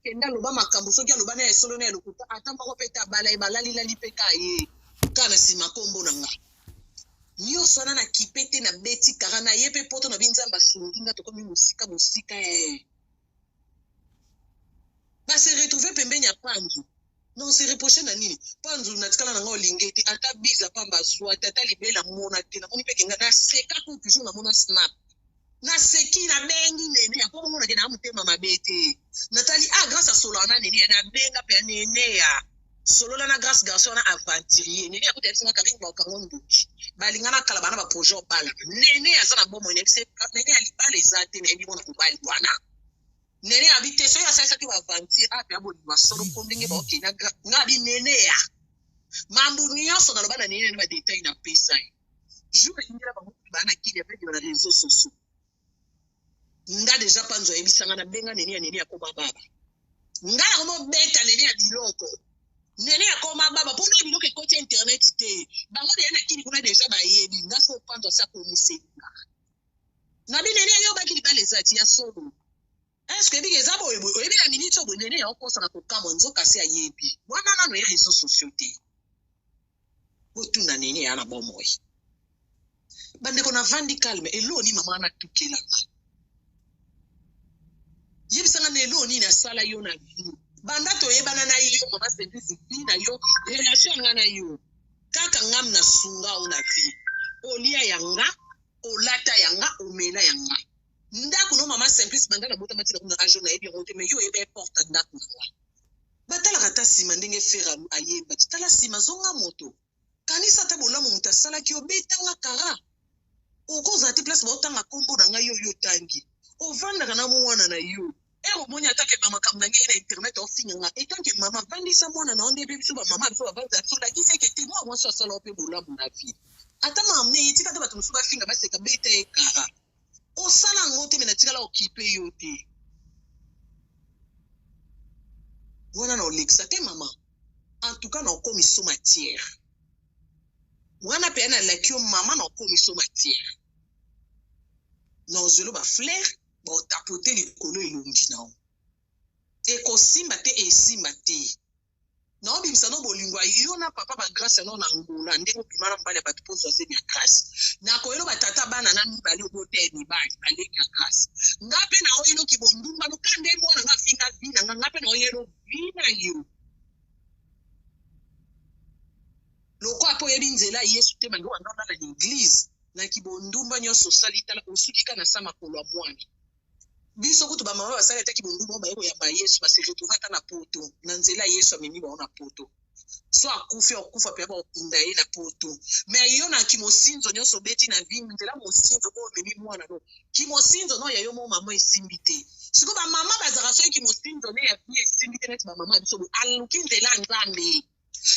Kende aloba makambo soki aloba na ya solo na ya lokuta ata moko pe te abala ye balalilali pe ka ye ka na sima kombo na nga nionso wana na kipe te na beti kara na ye pe poto na bi nzambe asungi nga tokomi mosika mosika eh ba se retrouver pembeni ya panzu non se reprocher na nini panzu natikala na nga olinge te ata biza pamba azwa te ata libela mona te namoni pe kenga naseka kutu toujours namona snap Naseki nabengi Neneya po bomona ke naa motema mabe te. Natali ah Grace asololaka na Neneya nabenga pe Neneya solola na Grace garçon wana aventurier. Neneya kutu ayebisi nga Carine baokango ndoki. Balingana kala bana ba projet obalana. Neneya aza na bomoi nayebisi ye Neneya libala eza te nayebi mwana mobali wana. Neneya abi te soki asalisaki ba aventure ah pe bolingo ya solo po ndenge baokende na Grace nga abi Neneya mambu nionso naloba na Neneya na ba detail napesa ye. Jour eyindela bango kutu baa na kimia pe na réseaux sociaux. Nga deja panzo ayebisa nga na benga nene ya nene akoma baba. Nga na komo beta nene ya biloko. Nene akoma baba po na biloko ekoti internet te. Bango deja na kini kuna deja bayebi nga so panzo asi akomiseli nga. Na bi nene yo baki libala eza ti ya solo. Est-ce que oyebi eza boye boye oyebi na minute oyo boye nene ya okosa na kokamwa nzoka asi ayebi. Wana nanu ye réseaux sociaux te. Botuna nene ya na bomoi. Bandeko navandi calme eloo nini mama wana atukela nga. Yebisa nga na eloo nini asala yo na vie. Banda toyebana na yo mama Simplice vie na yo relation ya nga na yo kaka ngam na sunga yo na vie. Olia ya nga, olata ya nga, omela ya nga. Ndako no mama Simplice banda na botama ti na komi na age oyo nayebi yango te mais yo oyebi porte ya ndako na nga. Batalaka ata sima ndenge ferre ayembaki tala sima zonga moto kanisa ata bolamu moto asalaki yo beta nga kara okozala te place baotanga kombo na ngai yo yo otangi ovandaka na mwana na yo ere omoni ata ke makambo na ngai na internet ofinga nga etant ke mama vandisa mwana na yo nde biso ba mama biso bavandisa biso lakisa eke te mwa mwasi asala yo mpe bolamu na vie ata makambo na ye tika ata bato mosusu bafinga baseka beta ye kara Osala yango te mais natikala okipe yo te. Wana na olekisa te mama. En tout cas na okomiso matière. Wana pe na laki yo mama na okomiso matière. Na ozwelo ba fleurs ba otapote likolo elongi na yo. Ekosimba te esimba te. Nao bimisa no bolingo ya yo na papa ba grace no na Angola ndenge obima na mobali ya bato po ozwa zemi ya grace nakoyelo ba tata bana na mibale obota ya mibali baleki ya grace nga pe naoyelo kibondumba no ka nde mwana nga afinga vie na nga nga pe naoyelo vie na yo lokola pe oyebi nzela ya Yesu te mange wanda olala na eglise na kibondumba nyonso osali tala osuki ka na sa makolo ya mwana Biso kutu ba mama basali ata kibondumba oyo baye koyamba yesu ba se retrouver ata na poto na nzela yesu amemi bango na poto so akufi akufa pe bakokunda ye na poto mais yo na kimosinzo nionso obeti na vie nzela mosinzo oyo omemi mwana no kimosinzo no ya yo moko mama esimbi te sikoyo ba mama bazalaka soki kimosinzo ne ya vie esimbi te neti ba mama ya biso boye aluki nzela ya nzambe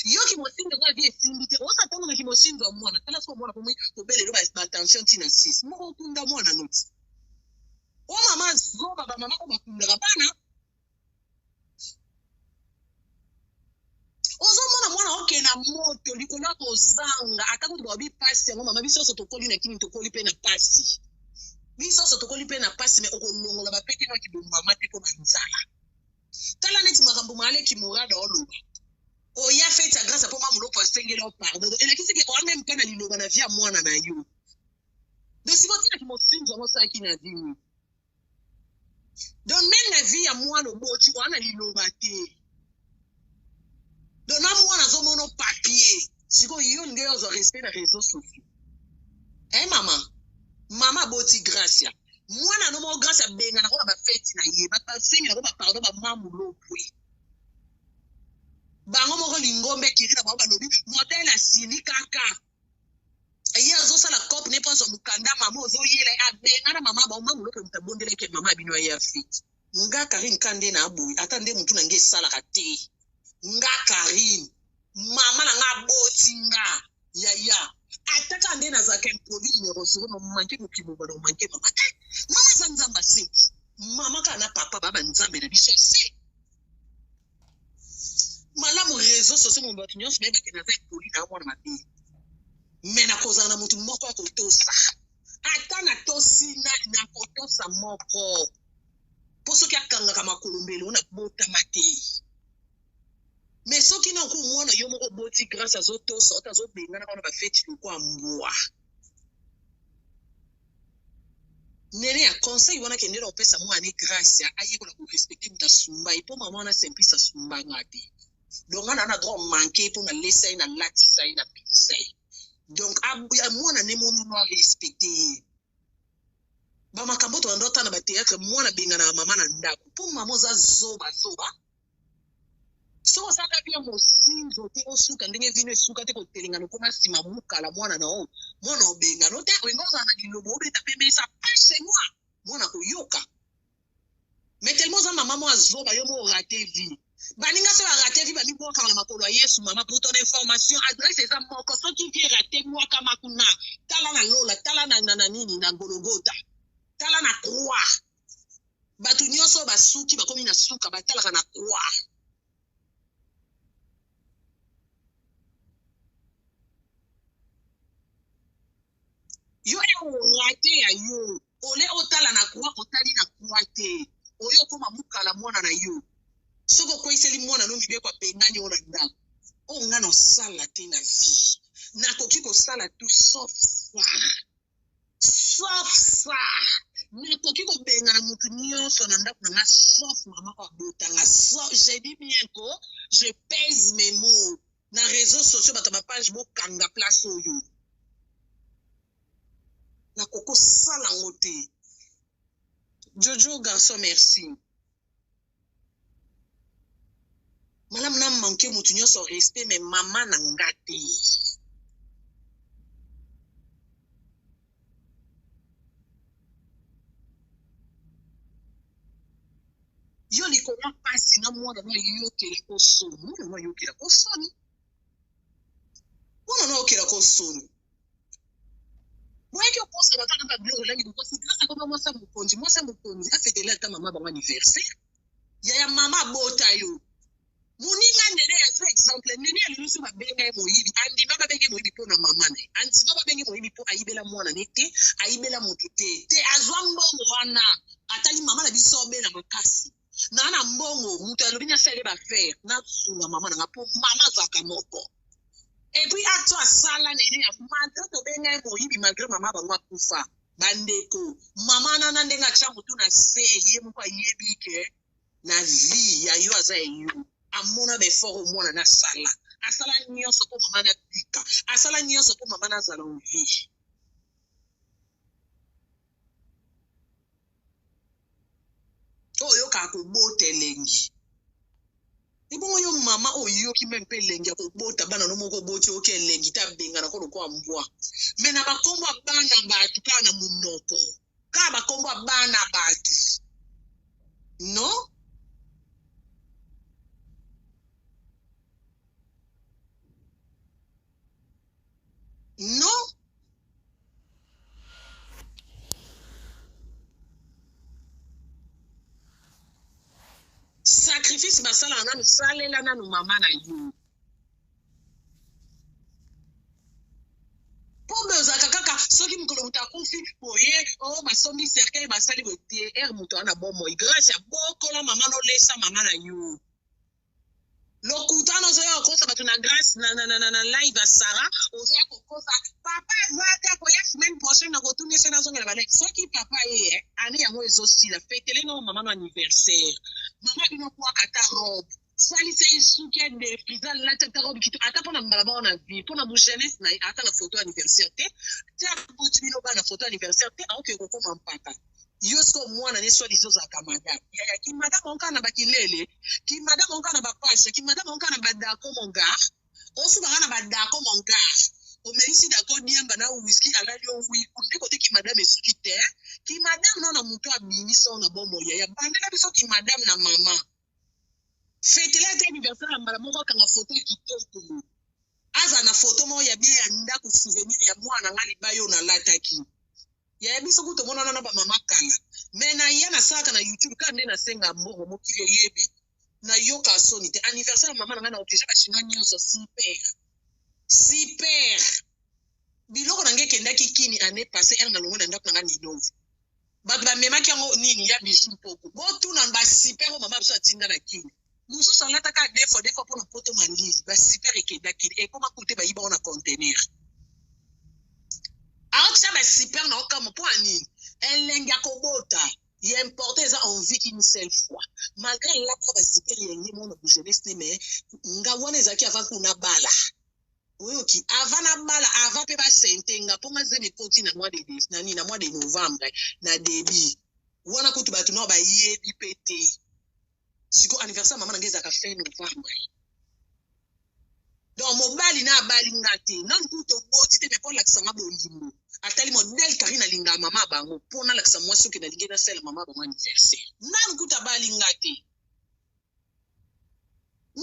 yo kimosinzo ya vie esimbi te osa ntango na kimosinzo ya mwana tala sikoyo mwana komi kobelelo ba tension ntina 6 moko okunda mwana noti o mama zoba ba mama oyo bakundaka bana ozomona mwana okende na moto likolo ya kozanga ata kutu baobi mpasi yango mama biso nyonso tokoli na kini tokoli mpe na mpasi biso nyonso tokoli mpe na mpasi me okolongola bapete noki bomama te mpo na nzala tala neti makambo maaleki morada oloba oya feti ya grâce mpo mamulopo asengeli yo pardon elakisi ke oa meme mpe na liloba na vie ya mwana na yo Donc sikoyo tina kimosinzo yango osalaki na vie nini? Donc meme na vie ya mwana oboti oa na liloba te. Donc na mwana azomona papier. Sikoyo yo olingi ozwa respect na réseaux sociaux. Eh mama, mama aboti Gracia. Mwana no moko Gracia abengana ko na ba feti na ye. Bato basengela ko ba pardon ba mamu lopwe. Bango moko lingombe kiri na bango balobi modèle asili kaka. Ye azosala cop ne mpo azwa mokanda mama ozoyela ye abengana mama bango mamu loko moto abondelaki mama bino aye afiti nga Carine ka nde na boye ata nde mutu na nge esalaka te nga Carine mama na nga aboti nga yaya ata ka nde nazalaka impoli numero 0 na manke mokili mobala omanke mama te mama aza nzambe aseki mama kaka na papa ba banzambe na biso ase malamu réseau sociaux mo bato nyonso bayebake naza impoli na mwana mabe me nakozala na motu moko ya kotosa ata natosi nakotosa moko. Mpo soki akangaka makolo mbele oyo nabotama te. Mais soki na ku mwana yo moko oboti Grace azotosa oto azobengana wana bafeti lokwa mbwa. Nene ya conseil wana kende na opesa mwana ne Grace ayekola ko respecter moto asumba ye mpo mama wana Simplice asumba nga te. Donc nga na na droit manquer mpo nalesa ye, nalatisa ye, napelisa ye. Donc mwana ne monono a respecter ye. Ba makambo tobanda otala na ba theatre mwana abenganaka mama na ndako mpo mama oza zoba zoba. Soki osalaka bien mosinzo te osuka ndenge vino esuka te kotelengana okoma nsima mukala mwana na yo mwana obengana te olingi ozala na liloba obeta pembe esa pas chez moi mwana koyoka. Mais tellement oza mama mwa zoba yo mo rate vie. Baninga so ba rate vie bamibwakaka na makolo ya Yesu mama pour ton information adresse eza moko soki vie rate bwakama kuna tala na lola tala na, na, na nini na Gologota tala na croix bato nyonso basuki bakomi na suka batalaka na croix. Yo e orate ya yo ole otala na croix otali na croix te oyo okoma mukala mwana na yo soki okweyiseli mwana no mibeko abengani yo na ndako oyo nga na osala te na vie nakoki kosala tout sauf ça sauf ça nakoki kobengana motu nyonso na ndako na nga sauf mama oyo abotanga sauf je dis bien ko je pèse mes mots na réseaux sociaux bato ya bapage bokanga place oyo nakoki kosala yango te. Jojo garçon merci. Malamu na manque motu nyonso respect mais mama na nga te. Yo likolo ya pasi na mwana no ayokela ko soni, mwana no ayokela ko soni, mwana no ayokela ko soni. Boyaki okosa kaka ba biloko olangi bokosi grâce akoma mwasi ya mokonzi, mwasi ya mokonzi afetela ata mama bango anniversaire. Yaya mama abota yo. Moninga Nene azwa exemple Nene ya lelo so babenga ye moyibi andima babenge moyibi mpo na mama na ye andima babenge moyibi mpo ayibela mwana ne te ayibela motu te te azwa mbongo wana atali mama na biso obela makasi na na mbongo moto alobi nasalele baaffaire nasunga mama na nga mpo mama azalaka moko epuis acte asala Nene ya malgre tobenga ye moyibi malgre mama bango akufa bandeko mama nana ndenge atya motu na se ye moko ayebi ke na vie ya yo aza ya yo amona ba effort oyo mwana na asala asala nyonso mpo mama na bika asala nyonso mpo mama na azala en vie oyo oyokaka kobota elengi ebongo yo mama oyoki meme mpe elengi ya kobota bana no moko oboti oyoki elengi te abengana ko lokola mbwa me na bakombo ya bana bato kaka na monoko kaka bakombo ya bana bato non non sacrifice basalaka nanu salela nanu mama na yo mpo mbe ozalaka kaka soki mokolo moto akufi boye o oh, basombi cercueil basali boye te ere moto wana bomoi grace ya bokola mama nolesa mama na yo lokuta wana ozoya kokosa bato na grace na, na, na, na, na live ya Sarah ozoya kokosa papa aza te akoya semaine prochaine nakotuna ese nazongela baleki soki papa ye eh, ane yango ezosila fetele nao mama no anniversaire mama bino bwaka ata robe salisa ye suki ya defriza alati ata robe kitoko ata mpona mbala moko na vie mpona bu jeunesse na ye ata na photo anniversaire te te aboti bino bana photo anniversaire te aoke kokoma mpaka yo sikoyo mwana ne soit disant ozalaka madame yaya ki madame onka na bakilele ki madame onka na bapashe ki madame onka na badako mon gars osukaka na badako mon gars omelisi dako diamba na whisky alali yo wiku nde kote ki madame esuki te ki madame no na moto abimisa yo na bomoi yaya bandela biso ki madame na mama fetela ata anniversaire ya mbala moko akanga foto kitoko azala na foto moko ya bien ya ndako souvenir ya mwana nga libaya oyo nalataki Yaya biso kutu tomonana na ba mama kala mais na ya nasalaka na YouTube kaka nde nasenga mbongo mokili eyebi nayoka soni te anniversaire ya mama na ngai na oblige ba chinois nyonso super super biloko na ngai ekendaki kini année passée heure nalongwe na ndako na ngai Ninove. Bato bamemaki yango nini ya bijou mpoko. Botuna ba super oyo mama biso atinda na Kin. Mosusu alataka deux fois deux fois mpo na poto malili. Ba super ekenda Kin. Ekoma kutu te bayiba yango na conteneur. Aotia ba super na okamwa mpo ya nini? Elengi ya kobota. Ya importe eza envie une seule fois. Malgre alataka ba super ya ye moko na jeunesse ne mais nga wana ezalaki avant kuna bala. Oyoki avant na bala avant pe ba sente nga po nga zemi ekoti na mois de na nini na mois de novembre na debut wana kutu batu nao bayebi pe te siko anniversaire mama na nga ezalaka fin novembre donc mobali na abali nga te nanu kutu toboti te mais po alakisa nga bolingo atali modèle Carine alingaka mama bango po nalakisa mwasi oke nalingi nasala mama bango anniversaire nanu kutu abali nga te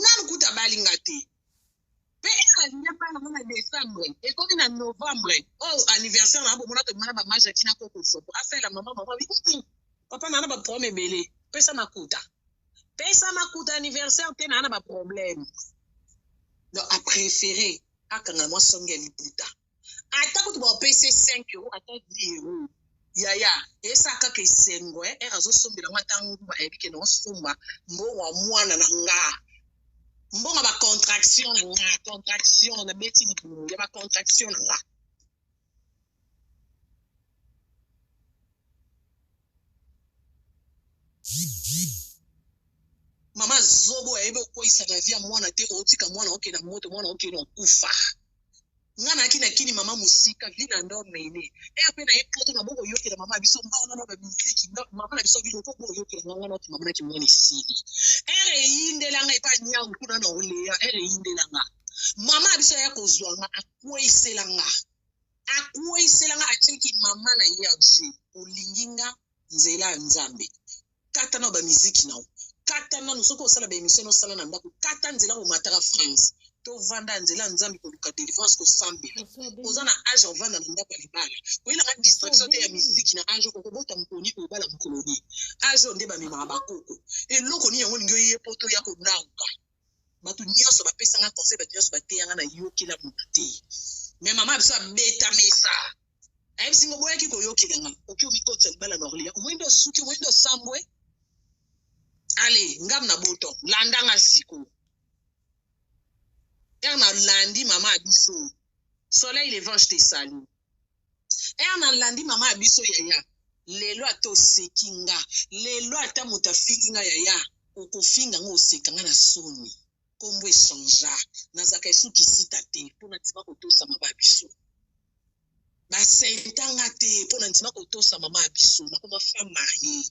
nanu kutu abali nga te Pe heure alingi abala nga na decembre ekomi na novembre oyo oh, anniversaire na bomona tobima na ba maja tina koko sopo asalela mama mama bi papa na na ba problème ebele pesa makuta pesa makuta anniversaire te na na ba problème donc a préféré akanga mwa songe ya liputa ata kutu bapesi 5 euro ata 10 euro yaya esa kaka esengo eh, ere azosombela ngo ata nguba ayebi ke naosomba mbongo ya mwana na nga mbongo ya bacontraction na nga contraction nabeti libumu ya bacontraction na nga mama zobo ayebi okweyisa na vie ya mwana te otika mwana okende na moto mwana okende okufa Nga nayaki na kini mama musika vie na ndo mene heure pe naye poto na boko yokela mama na biso nga wana na ba miziki nga mama na biso biloko bo yokela nga nga na mama na kimwana esili heure eyindela nga epa niangu kuna na olea heure eyindela nga mama na biso aya kozwa nga akweyisela nga akweyisela nga atieki mama na ye en jeu olingi nga nzela ya nzambe kata nao ba miziki nao kata nanu soki osala ba emission osala na ndako kata nzela komataka France tovanda nzela ya nzambe koluka delivrance kosambela oza na age ovanda na ndako ya libala koyelanga distraction te ya miziki na age okobota mokoni obala mokolo nini age oyo nde bamemaka bakoko eloko nini yango olingi oye poto ya konauka bato nyonso bapesanga conseil bato nyonso bateyanga na yokela motu te me mama biso abeta mesa ayebisi ngo boyaki koyokela nga oki omikotisa libala na Orléans omoni nde osuki omoni nde osambwe ale ngam na boto landa nga siko ere nalandi mama ya biso soleil levant je te salue ere nalandi mama ya biso yaya lelo ata oseki nga lelo ata moto afingi nga yaya okofinga nga oseka nga na soni kombo echangea nazalaka esu kisita te mpo na ndima kotosa mama ya biso basenta nga te mpo na ndima kotosa mama ya biso nakoma femme mariée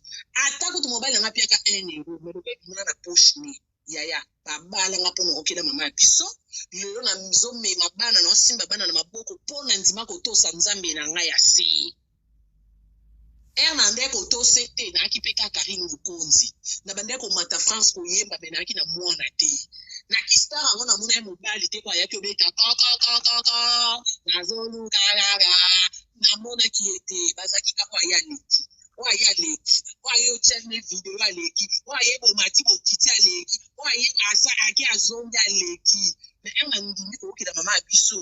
ata kutu mobali na nga apiaka 1 euro mais lokola ebimaka na poche ne yaya babala nga mpo na okela mama ya biso lelo nazomema bana naosimba bana na maboko mpo na ndima kotosa nzambe na ngai ya se Heure na bandaki kotose te nayaki pe kaka Carine mokonzi na bandaki komata France koyemba mais nayaki na mwana te na ki star yango namona ye mobali te po ayaki obeta kokokokoko nazoluka kaka namonaki ye te bazalaki kaka oyo aye aleki oyo aye aleki oyo aye otia ne video aleki oyo aye bomati bokiti aleki oyo aye asa ake azongi aleki mais heure na ndimi koyokela mama ya biso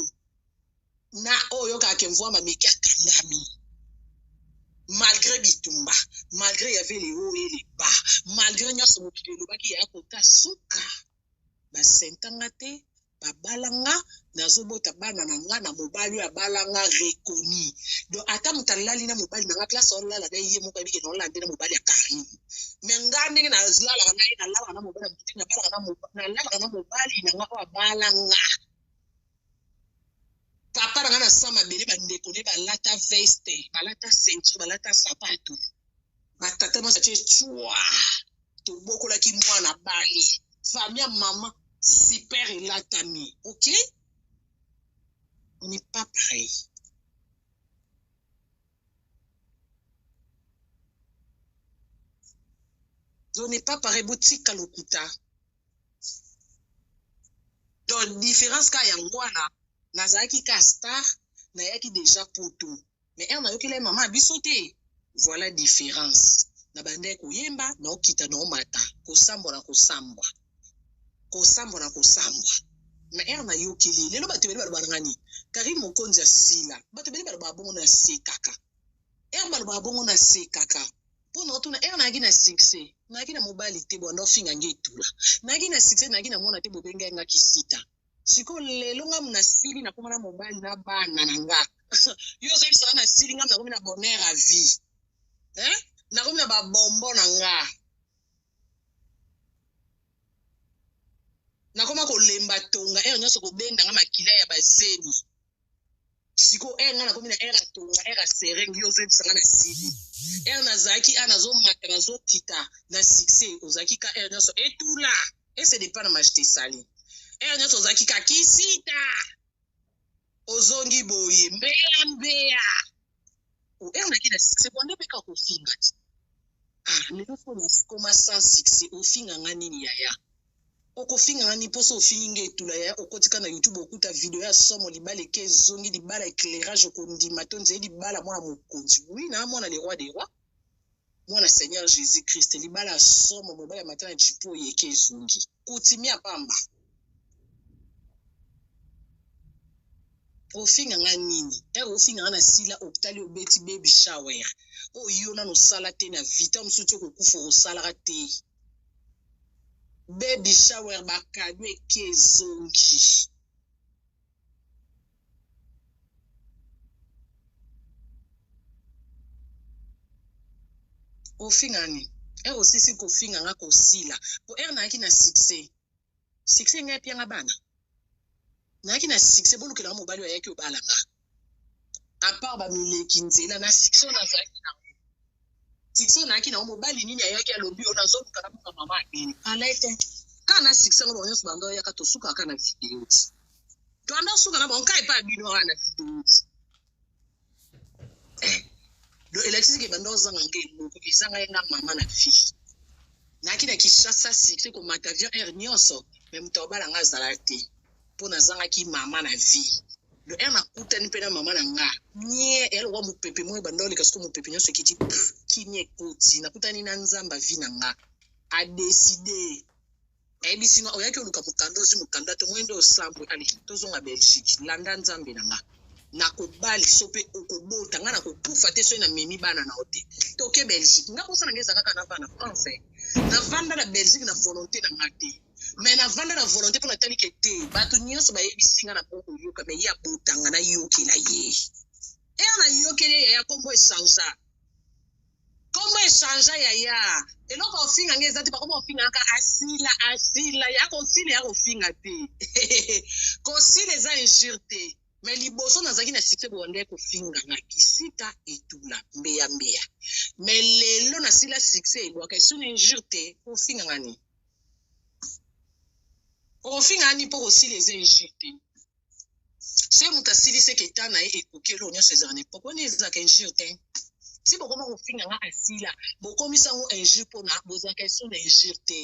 na oyo kaka ke mvuama meki akangami malgré bitumba malgré y avait les hauts et les bas malgré nyonso mokili elobaki ya kota suka basentanga te babala nga nazobota bana na nga na mobali oyo abala nga reconnu donc ata moto alali na mobali na nga place olala na ye moko ayebike na olala nde na mobali ya Karine mais nga ndenge nalalaka na ye nalalaka na mobali ya motu te nalalaka na mobali na nga oyo abala nga Papa na nga na sa mabele ba ndeko ne balata veste balata ceinture balata sapato ba tata nyonso atie cwa tobokolaki mwana bali famille ya mama super elatami ok on n'est pas pareil on n'est pas pareil botika lokuta Donc difference ka yango wana nazalaki ka star nayaki dejà poto mais heure nayokelaki maman ya biso te voilà difference na bandaki koyemba naokita naomata kosambwa na kosambwa kosambwa na kosambwa mais heure nayokeli lelo bato ebele balobaka na nga nini Carine Mokonzi asila bato ebele balobaka bongo nasekaka. Heure balobaka bongo nasekaka mpo na otuna heure nayaki na succès nayaki na mobali te bwanda ofinga nge etula nayaki na succès nayaki na mwana te bobengai nga kisita sikoyo lelo nga nasili nakoma na mobali na bana na nga yo ozoyebisa nga nasili nga nakomi na bonheur à vie hein? Nakomi na babombo na nga nakoma kolemba tonga heure nyonso kobenda nga makila ya bazemi sikoyo heure nga nakomi na heure ya tonga heure ya serenge yo ozoyebisa nga na sili heure nazalaki a nazomata nazokita na succès ozalaki ka heure nyonso etula ese depa na majete esali heure nyonso ozalaki ka kisita ozongi boye mbeya mbeya heure naki na succès bonde mpe kaka kofinga ti ah lelo fo nakoma sans succès ofinga nga nini yaya Okofinga nga nini poso ofingi nga etula yaya okoti ka na youtube okuta video ya somo libala eke ezongi libala eclairage okondima te onzeli libala mwana mokonzi oui na mwana le roi des rois mwana seigneur Jesus Christ libala ya somo mobali amata na jipo oyo eke ezongi coutumier ya pamba ofinga nga nini ere ofinga nga na sila hôpital obeti baby shower oyo yo nanu osala te na vie ntango mosusu ti okokufa okosalaka te Baby shower ba cadeau eke ezongi. Ofinga nini? Heure osisi kofinga nga kosila. Po heure nayaki na succès. Succès ngai epianga bana. Nayaki na succès bolukela nga mobali oyo ayaki obala nga. À part ba mileki nzela na succès oyo nazalaki na succès nayaki nango mobali nini ayaki alobi oyo nazoluka namona mama abini alai te kaka na succès yango bango nyonso banda oyaka tosukaka kaka na video ti toanda osuka na bango kaka epai ya bino kaka na video ti eh, donc elakisi ke banda ozanga nge eloko ezanga ye nga mama na fille nayaki na kinshasa succès komata avion heure nyonso me moto akobala nga azala te mpo nazangaki mama na vie donc heure nakutani mpe na mama na nga nie eya lokwa mopepe moko ebanda oleka siko mopepe nyonso ekiti kimia ekoti nakutani na nzambe vie na nga adeside ayebisi nga oyaki oluka mokanda ozwi mokanda te moye nde osambwe ale tozonga belgique landa nzambe na nga nakobaliso mpe okobota nga nakokufa te soki namemi bana na yo te toke belgique nga mposa na nga eza kaka na bana france navanda na belgique na volonté na nga te mais navanda na volonté mpo natali ke te bato nyonso bayebisi nga na bo koyoka mais ye abotanga nayokela ye eya nayokeli ye yaya nkombo echangea nkombo echangea yaya eloko ofinga nga eza te bakoma ofinga kaka asila asila ya kosila ya kofinga te kosila eza injure te mais liboso nazalaki na succès boyande kofinga nga kisita etula mbeya mbeya mais lelo nasila succès ebwaka esuna injure te kofinga nga nini okofinga nini mpo kosila eza injure te soki moto asili seke eta na ye ekoki eloko nyonso ezalaka na epoke wana ezalaka injure te si bokoma kofinga nga asila bokomisa yango injure mpona bozalaka eso na injure te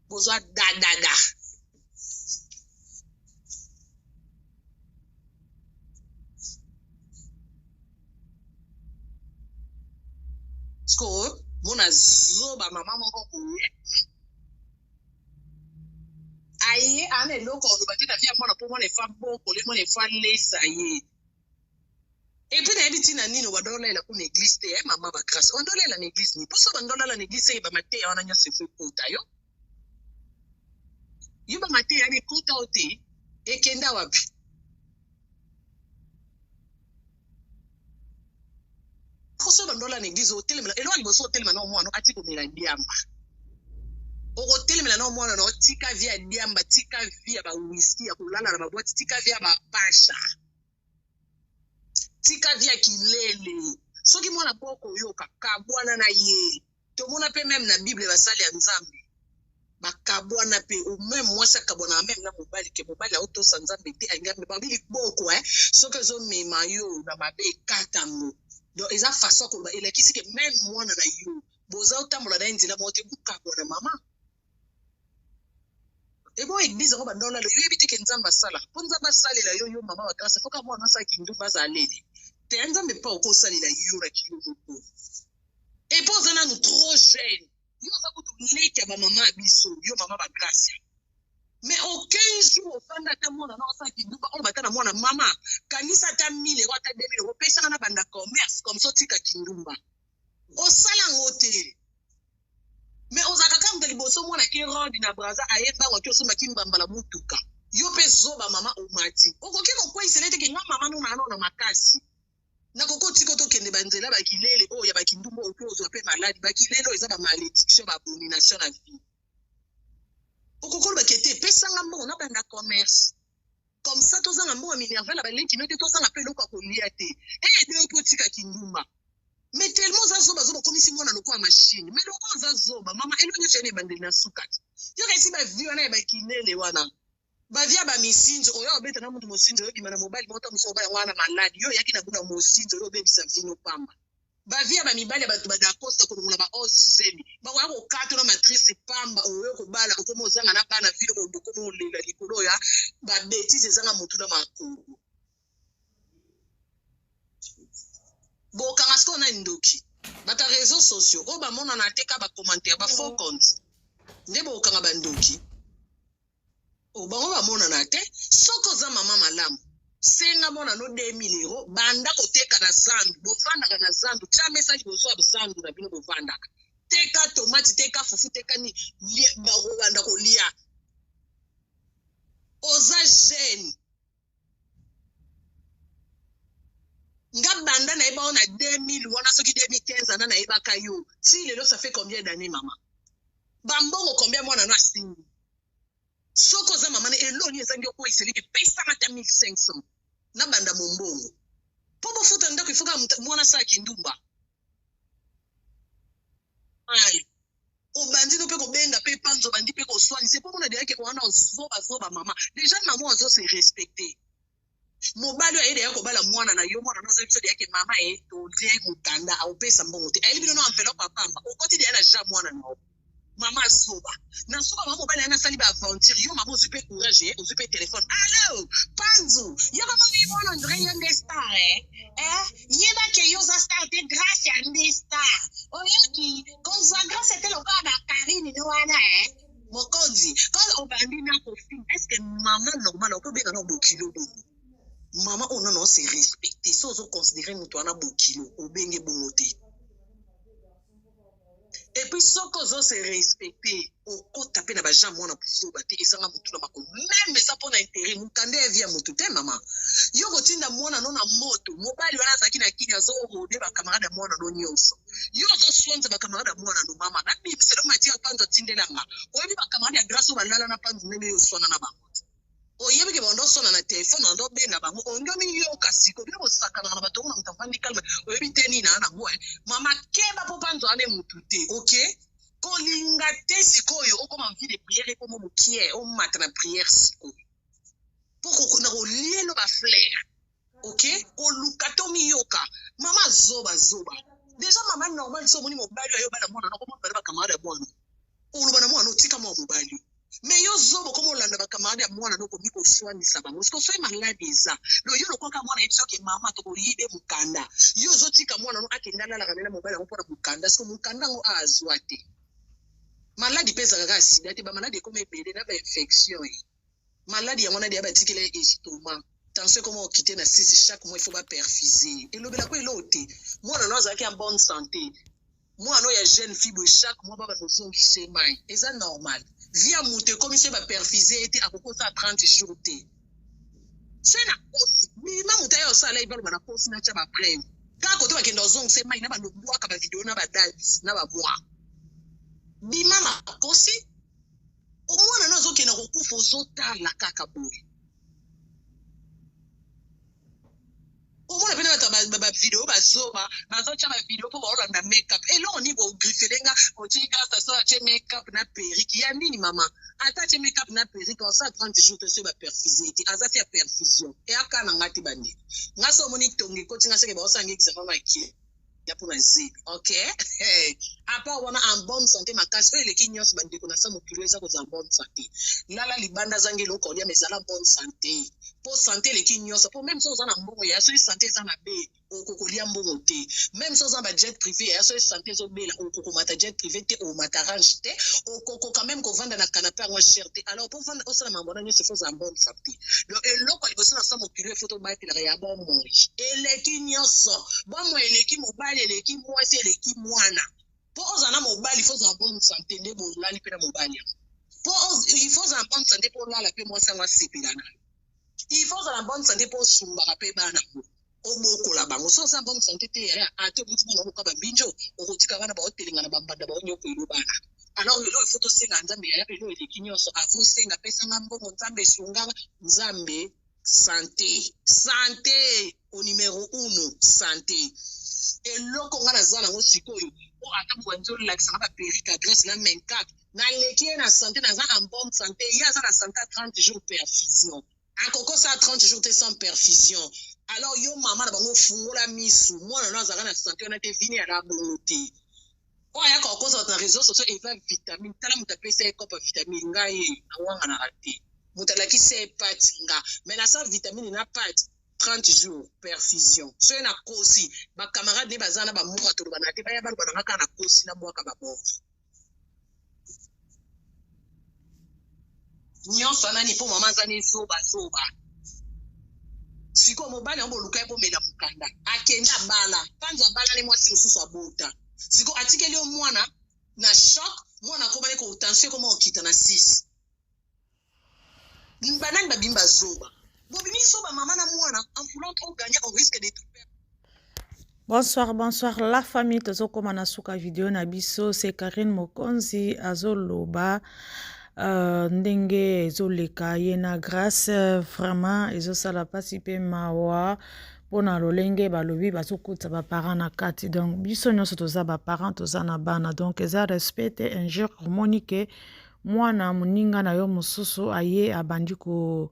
bozwa dadada sikoyo mona zoba mama moko boye aye ana eloko oloba te na vie ya mwana mpo mwana efa bokole mwana efa lesa ye epuis nayebi ntina nini obanda olela kuna eglise te eh, mama bagrace obanda olela na eglise nini mposo obanda olala na eglise eye bamateya wana nyonso efo ekota yo yo bamateya wana ekota yo te ekenda wapi mposo obanda olala na eglise otelemela eloko ya liboso otelema na mwana ati komela diamba okotelemela na mwana na tika vie ya diamba tika vie ya bawiski ya kolala na babwati tika vie ya bapasha tika vie ya kilele soki mwana po okoyoka kabwana na ye tomona mpe meme na bible basali ya nzambe bakabwana mpe meme mwasi akabwanaka meme na mobali ke mobali aotosa nzambe te alingi babi liboko eh soki ezomema yo na mabe ekata yango donc eza façon ya koloba elakisi ke meme mwana na yo boza otambola na ye nzela moko te bokabwana mama ebo eglise yango banda olala oyebi te ke nzambe asala mpo nzambe asalela yo yo mama wa grâce foka mwana asala kindumba aza alele te ya nzambe mpa okosalela yo na kiyo moko epo oza nanu trop jeune yo oza kutu leki ya bamama ya biso yo mama ba grace. Mais aucun jour ofanda ata mwana na osala kindumba oyo bata na mwana mama kanisa ata 1000 euro ata 2000 euro pesaka na banda commerce comme ça otika kindumba osala yango te. Mais ozalaka kaka moto ya liboso mwana ke rode na braza aye mbango ake osomba kimbamba na mutuka yo mpe zoba mama omati okoki kokweyisela ete ke nga mama no na na makasi nakoki otika tokende banzela bakilele oyo ya bakindumba oyo mpe ozwa mpe maladi bakilele oyo eza bamalédiction baabomination na vie. Okoki olobaki ete epesanga mbongo nabanda commerce comme ça tozanga mbongo ya minerval ya baleki no te, tozanga mpe eloko ya kolia te eyede yo mpe otika kindumba. Mais tellement oza zoba zoba, okomisi mwana lokola machine. Mais lokola oza zoba mama, elo nyonso yana ebandeli na suka te. Yoka esi bavie wana ya bakilele wana, bavie ya bamisinzo oyo obeta na mutu mosinzo oyo obima na mobali moko ta mosu oba yango wana maladi yo oyaki na buna mosinzo oyo obebisa vino pamba. Bavie ya bamibali ya bato badakosta kolongola baozi zemi bakoya kokata na matrice pamba oyo kobala okoma ozanga na bana vino bokoma olela likolo ya babêtises ezanga motu na makolo. Bokanga sikoyo na ndoki bato ya réseaux sociaux oyo bamonana te ka bacommentaire bafaux compte nde bokanga bandoki o bango bamonana te. Soki oza mama malamu, senga mwana no 2000 euro, banda koteka na zandu. Bovandaka na zandu, tia mesa liboso ya zandu na bino bovandaka, teka tomate, teka fufu, teka nini, bakobanda kolia. Oza jeune, nga banda nayeba yo na 2000 wana, soki 2015 ana nayebaka yo ti lelo, ça fait combien d'années, mama? Bambongo combien mwana no asimbi? Soki oza mama na eloni ezangi okweyiseli ke pesanga ata 1500 nabanda mombongo mpo bofuta ndako, ifoka mwana asalaki ndumba. Ai, obandi no mpe kobenga mpe panzo, obandi mpe koswanisa mpo mona deyake wana ozobazoba. Mama, déjà mama azo se respecter. Mobali oyo ayede ya kobala mwana na yo, mwana no azoyebi biso deyake mama ye tolie mokanda aopesa mbongo te, ayebi bino no enveloppe apamba okoti deya na ja mwana na yo. Mama azoba na suka mama mobali ayana asali baaventure. Yo mama ozwi mpe courage, ye ozwi mpe telefone: "Allo Panzu, yo komoni mwana Ondre, yo nde star eh? Eh, yebake yo oza star te, Grâce ya nde star. Oyoki kozwa Grâce te lokola bakarine no wana eh? Mokonzi quand obandi na kofinga, est ce que mama normal okobenga na bokilo bongo? Mama oyo nano ose respecte, so ozoconsidere moto wana bokilo, obenge bongo te. Et puis soki ozose respecte, okota mpe na bajean mwana buzoba te ezanga motu na makolo, même eza mpo na intérêt mokanda ya vie ya motu te. Mama, yo kotinda mwana no na moto, mobali wana azalaki na kini azorode bacamarade ya mwana no nyonso, yo ozoswanza bacamarade ya mwana no. Mama, nabimiselo matière Panzo atindelanga. Oyebi bacamarade ya Grâce oyo balala na Panzo ndenge yo oswana na bango te. Oyebi ke bando oswana na telefone, bando obenga bango ongi omiyoka. Siko bino bosakanaka na bato ngo na moto afandi calme, oyebi te nini naa nango. Mama, keba mpo Panzo wana motu te. Ok, kolinga te sikoyo okoma vie de prière ekoma mokie, omata na prière sikoyo mpo na kolielo bafleur. Ok, koluka te omiyoka. Mama zoba zoba, déjà mama normal so omoni mobali oyo ayobala mwana nako mobali, bacamarade ya mwana oloba na mwana otika mwa mobali. Mais yo zoba, okoma olanda bacamarade ya mwana no, okomi koswanisa bango. Siko soki maladi eza lo yo lokwaka mwana yebi soki mama tokoyibe mokanda, yo ozotika mwana no akende alalaka nde na mobali yango mpona mokanda. Siko mokanda yango azwa te, maladi mpe ezalaka kaka sida te, bamaladi ekoma ebele na bainfection ye maladi yango wana deya batikela ye estomac, tension ekoma okite na 6, chaque mois il faut baperfuser. Elobela ko eloko te. Mwana no azalaki en bonne santé, mwana oyo ya jeune fille boye, chaque mois babanda ozongisa mai, eza normal? Vie ya moto ekomi so baperfuser ye te, akoki osala 30 jours te. So na kosi bima moto aye osala ye baloba na kosi natya bapreuve kaka kote bakende ozongisa mai na balobwaka bavideo na badate na bamoi bima na kosi. Omwana no azokende kokufa, ozotala kaka boye. Omona pene bato bavideo bazoba bazotya bavideo mpo baolanda makeup. Eloko nini bogriffele nga otie Grâce so atie makeup na perruque ya nini? Mama, ata atie makeup na perruque, osala 30 jours te soki baperfuse te, aza fi ya perfusion eyaka na nga te. Bandeko nga so omoni tongo ekoti nga seke baosanga examen maki ya mpona zeli. Ok, à part wana en bonne santé makasi oyo eleki nyonso, bandeko na sa mokili eza kozala bonne santé. Lala libanda, azangi eloko kolia, mais ezala bonne santé, mpo santé eleki nyonso. Mpo même so oza na mbongo ya soki santé eza mabe. Okoki kolia mbongo te. Meme soki oza na ba jet prive yaya soki sante ezo bela okoki komata jet prive te, omata range te, okokoka meme kovanda na canape yango ya cher te. Alors po ovanda osala makambo wana nionso il faut ozala en bonne sante. Donc eloko ya liboso na sa mokili oyo il faut tobatelaka ya bomoi eleki nionso. Bomoi eleki mobali, eleki mwasi, eleki mwana. Po ozala na mobali il faut ozala bonne sante nde bolali pe na mobali yango. Po il faut ozala bonne sante po olala pe mwasi yango asepela na yo. Il faut ozala bonne sante po osumbaka pe bana yango. Obokola bango. Soki oza na bonne sante te yaya ata oboti mwana okoka ba mbinjo okotika bana baotelengana ba mbanda baonyokwelo bana. Alors lelo il faut tosenga Nzambe yaya elo eleki nionso avant osenga pesa nga mbongo Nzambe sunga nga Nzambe sante sante au numero uno sante eloko nga naza nango sikoyo po ata bobandi olakisa nga ba perruque ya grace na make-up naleki ye na sante naza en bonne sante ye aza na sante ya 30 jours perfusion Akoki kosala 30 jours te sans perfusion. Alors yo mama na bango fungola misu, mwana no azalaka na sante wana te, vini ala bongo te. Oyo ayaka kokosa bato na réseaux sociaux eza vitamine. Tala moto apesa ye kopo ya vitamine, ngai nawanganaka te. Moto alakisi ye pate nga, mais nasala vitamine na pate 30 jours perfusion. Soki nakosi, ba camarades ne baza na ba mura tolobana te, baya baloba na nga kaka nakosi nabwaka ba bord. Nyonso wana nini mpo mama aza ne zoba zoba. Sikoyo mobali yango boluka ye bomela mokanda akende abala panzu abala ne mwasi mosusu abota sikoyo atikeli yo mwana na choc mwana akoma ne ko tension ekoma kokita na 6 banani babimi bazoba bobimi zoba mama na mwana en voulant trop gagner on risque de tout perdre. Bonsoir, bonsoir la famille, tozokoma na suka video na biso, c'est Karine Mokonzi azoloba euh, ndenge ezoleka ye na Grace vraiment ezosala pasi pe mawa mpona lolenge balobi bazokotisa baparent na kati donc biso nyonso toza baparent toza na bana donc eza respect te injure omoni ke mwana moninga na yo mosusu aye abandi ko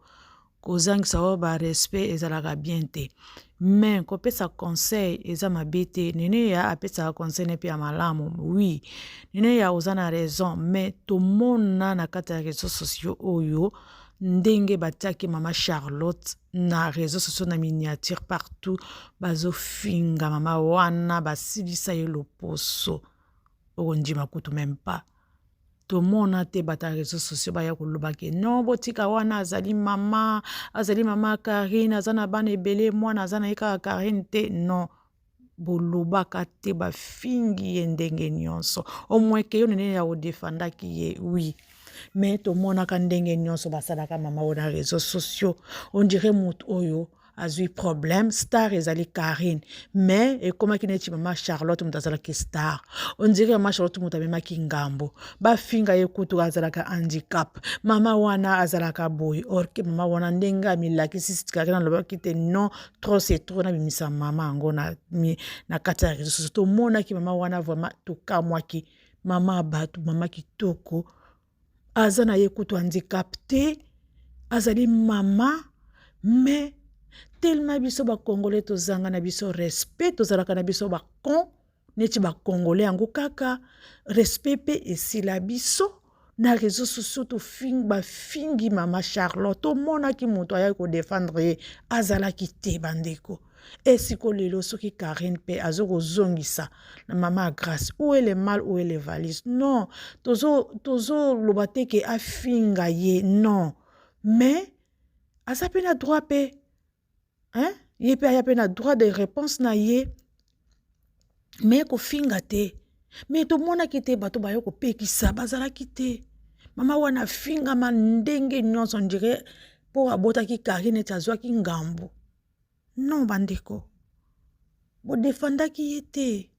kozangisa yo ba respect ezalaka bien te mais kopesa conseil eza mabe te neneya apesaka conseil ne mpe ya malamu oui neneya oza na raison mais tomona na kati ya réseau sociaux oyo ndenge batiaki mama charlotte na réseau sociaux na miniature partout bazofinga mama wana basilisa ye loposo okondima kutu meme pas tomona te bato ya réseau sociaux baya koloba ke non botika wana azali mama azali mama karine aza na bana ebele mwana aza na ye kaka karine te non bolobaka te bafingi ye ndenge nyonso omweke yo nene ya odefandaki ye wi me tomonaka ndenge nyonso basalaka mama oyo na réseau sociaux ondire moto oyo azui problème star ezali Carine mais ekomaki neti mama Charlotte moto azalaki star on dirait mama Charlotte moto amemaki ngambo bafinga ye kutu azalaka handicap mama wana azalaka boye or ke mama wana ndenge amilakisi Carine alobaki te non trop c'est trop nabimisa mama yango na, na kati ya réseau sociaux tomonaki mama wana vraiment tokamwaki mama bato mama kitoko aza na ye kutu handicap te azali mama mais tellement biso bacongolais tozanga na biso respect tozalaka na biso bacon neti bacongolais yango kaka respect mpe esila biso na réseau sociaux tofingi bafingi mama charlotte tomonaki moto ayaki kodefendre ye azalaki te bandeko esiko lelo soki Carine pe azo kozongisa na mama ya Grace où est le mal où est le valise non tozo tozo loba te ke afinga ye non mais aza pe na droit pe hein ye pe aya pe na droit de réponse na ye mais kofinga te mais tomonaki te bato baye kopekisa bazalaki te mama wana afingama ndenge nyonso ondire mpo abotaki Carine ete azwaki ngambo Non bandeko bodefandaki ye te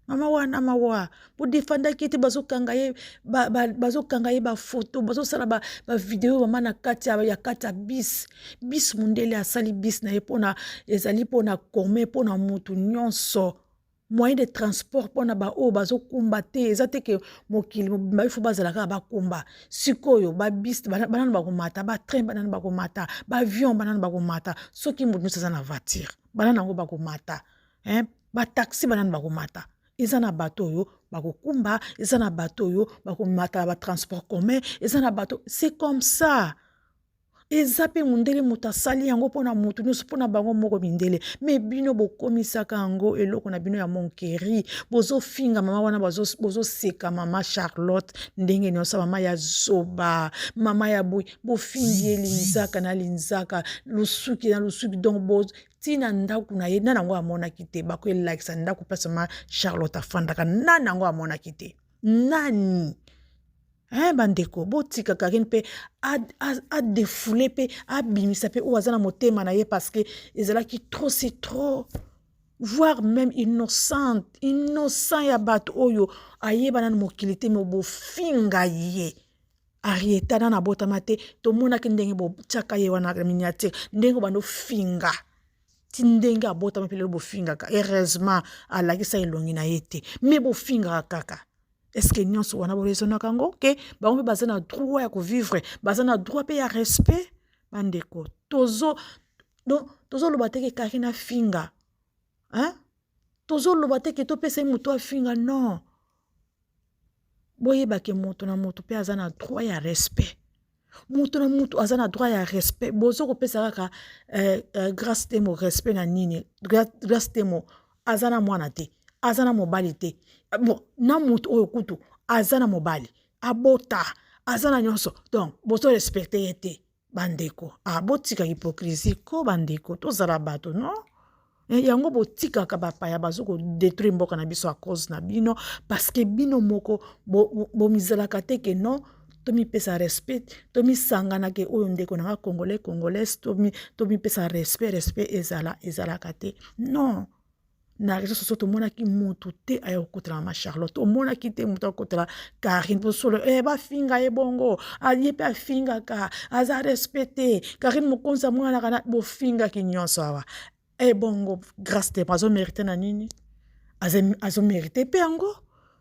mama wana mawa bodefandaki ye te bazokanga ye bazokanga ye bafoto bazosala bavideo ba mama na kati ya kati ya bis bis mondele asali bis na ye mpona ezali mpona kome mpona motu nyonso moyen de transport mpona baoyo bazokumba te eza te ke mokili mobimba ifo bazala kaka bakumba sikoyo babis banani bakomata batrain banani bakomata baavion banani bakomata soki moto nyonso aza na voiture banani yango bakomata bataxi banani bakomata eza na bato oyo bakokumba eza na bato oyo bakomata na batransport commun eza na bato c'est comme ça. Eza mpe mundele moto asali yango mpo na moto nyonso, mpo na bango moko mindele. Me bino bokomisaka yango eloko na bino ya monkeri. Bozofinga mama wana, bozoseka mama Charlotte ndenge nyonso, mama ya zoba, mama ya boye. Bofingi ye linzaka na linzaka, lusuki na lusuki. Donc bo ntina ndako na ye nani yango amonaki te? Bakoelakisa ndako place mama Charlotte afandaka, nani yango amonaki te? Nani? Hein, bandeko, botika Karine mpe adefoule mpe abimisa mpe oyo aza na motema na ye, parce que ezalaki trop, c'est trop, voire même innocente, innocent ya bato oyo ayeba nanu mokili te, me bofinga ye. Arieta nanu abotama te, tomonaki ndenge botiaka ye wana na miniature, ndenge obanda ofinga ti ndenge abotama mpe lelo bofingaka. Heureusement alakisa elongi na ye te, me bofingaka kaka. Est-ce nyonso wana boraisonnaka yango ke bango mpe baza na droit ya kovivre, baza na droit mpe ya respect? Bandeko, tozo donc tozoloba te ke Karine afinga, hein? Tozoloba te ke topesa ye moto afinga, non. Boyebake moto na moto mpe aza na droit ya respect, moto na moto aza na droit ya respect. Bozo kopesa kaka Grâce Temo respect na nini? Grâce Temo aza na mwana te, aza na mobali te. Bon, na moto oyo kutu aza na mobali, abota, aza na nyonso, donc bozo respecte ye te. Bandeko, ah, botika hypocrisie ko. Bandeko, tozala bato, non? Yango botikaka bapaya bazo kodétruire mboka na biso à cause na bino, parce que bino moko bomizalaka te ke non, tomipesa respect, tomisangana ke oyo ndeko na nga congolais, congolaise, tomipesa respect. Respect ezala, ezalaka te, non. Na réseau sociaux tomonaki motu te aya kokotela mama Charlotte, omonaki te motu akotela Karine mpo solo bafinga ye bongo, ye mpe afingaka, aza respect te. Karine Mokonzi amonanaka na bofingaki nyonso awa. Ebongo Grâce te azomérite na nini? Azomérite mpe yango.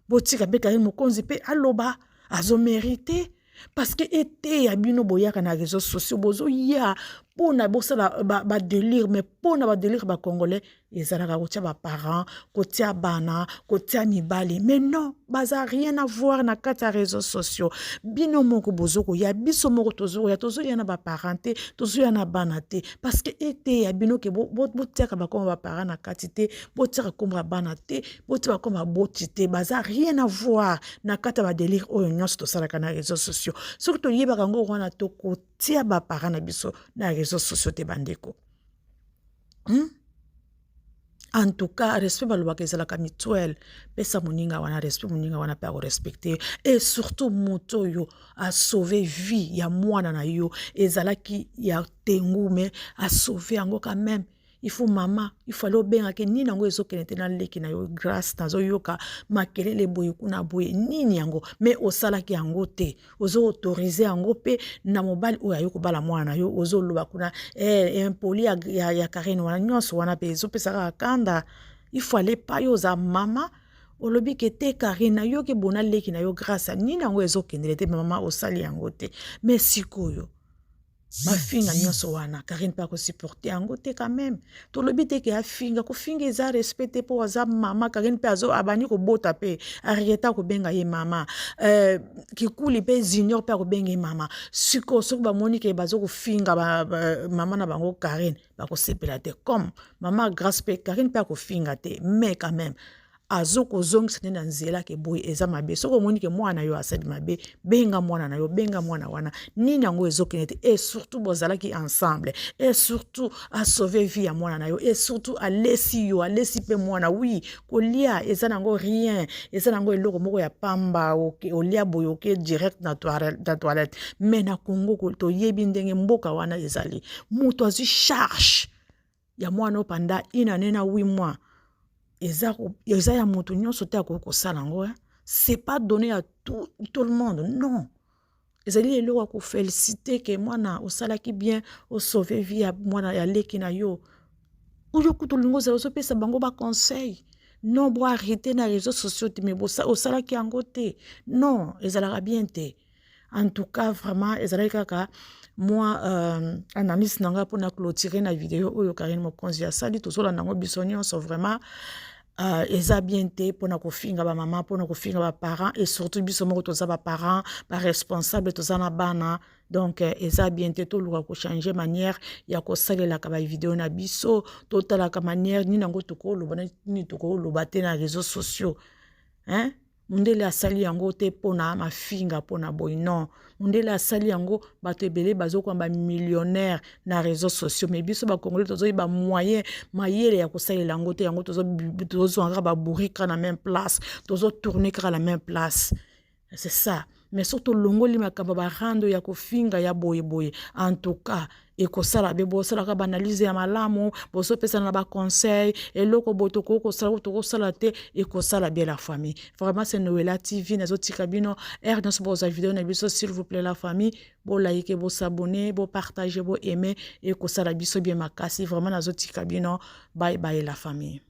Botika mpe Karine Mokonzi mpe aloba, azomérite, parce que eteya bino. Boyaka na réseaux sociaux, bozoya mpona bosala badélire, mais mpona badélire bacongolais ezalaka kotia baparent, kotia bana, kotia mibali, mais non, baza rien à voir na kati ya réseaux sociaux. Bino moko bozokoya, biso moko tozokoya, tozoya na baparent te, tozoya na bana te, parce que eteya bino ke botiaka bakombo baparent na kati te, botiaka kombo ya bana te, botia bakombo baboti te, baza rien à voir na kati ya badélire oyo nyonso tosalaka na réseaux sociaux. Soki toyebaka yango wana, tokotia baparent na biso na réseaux sociaux te, bandeko, En tout cas, respect balobaka ezalaka mutuel. Pesa moninga wana respect, moninga wana mpe akorespecte. Et surtout moto oyo asauve vie ya mwana na yo, ezalaki ya tengu, mais asauve yango quand même. Il faut mama, il fallait obengaki nini yango ezokende te na leki na yo Grâce, nazoyoka makelele boye kuna boye, nini yango? Mais osalaki yango te, ozo autoriser yango mpe na mobali oyo ayo kobala mwana na yo. Ozoloba kuna impoli ya Karine wana nyonso wana mpe ezopesa kaka kanda. Il fallait pas. Yo oza mama, olobi ke te, Karine, nayoki bona leki na yo Grâce, nini yango ezokendele te? Mama, osali yango te, mais sikoyo mafinga nyonso wana, Karine mpe akosupporte yango te quand même. Tolobi te ke afinga, kofinga eza respect te, mpo aza mama. Karine mpe abandi kobota mpe Arieta akobenga ye mama, Kikuli mpe Junior mpe akobenga ye mama. Sikoyo soki bamoni ke baza kofinga mama na bango Karine, bakosepela te. Comme mama Grâce mpe, Karine mpe akofinga te, mais quand même azokozongisa nde na nzela ke boye eza mabe. Soki omoni ke mwana yo asali mabe, benga mwana na yo, benga mwana wana, nini yango ezokende te? Et surtout bozalaki ensemble, et surtout asauve vie ya mwana na yo, et surtout alesi yo, alesi mpe mwana. Oui, kolia eza nango rien, eza nango eloko moko ya pamba. Olia boye, oke direct na toilette. Mais na Congo toyebi ndenge mboka wana ezali. Moto azwi charge ya mwana oyo pendant une année na 8 mois, eza ya moto nyonso te akoki kosala yango. C'est pas donné à tout le monde, non. Ezali eloko ya koféliciter ke mwana osalaki bien, osauve vie ya mwana ya leki na yo. Oyo kutu olingi ozala ozopesa bango baconseil, non, bo arrêter na réseaux sociaux te, mais osalaki yango te, non, ezalaka bien te. En tout cas, vraiment, ezalaki kaka mwa analyse na ngai mpona clôturer na video oyo Karine Mokonzi asali. Tozolanda yango biso nyonso, vraiment. Eza bien te mpona kofinga bamama, mpona kofinga baparent, et surtout biso moko toza baparent, baresponsable, toza na bana. Donc eza bien te. Toluka kochange manière ya kosalelaka bavideo na biso. Totalaka manière nini yango tokoloba, nini tokoloba te na réseaux sociaux, hein? Mondele asali yango te mpona mafinga, mpona boye, non. Mondele asali yango, bato ebele bazokoma bamillionnaire na réseaux sociaux, mais biso bakongolais tozoyeba moyen, mayele ya kosalela yango te. Yango tozozwa kaka babourri kaka na même place, tozotourne kaka na même place, c'est ça. Mais soki tolongoli makambo barando ya kofinga ya boyeboye, en tout cas ekosala be. Bosalaka baanalyse ya malamu, bozopesana na baconseil, eloko boye tokoki kosala, tokosala te, ekosala bien, la famille. Vraiment, c'est Noela TV. Nazotika bino heure nyonso bozwa video na biso. S'il vous plaît, la famille, bolike, bosabone, bopartage, boaime, ekosala biso bien makasi. Vraiment, nazotika bino. Bye bye, la famille.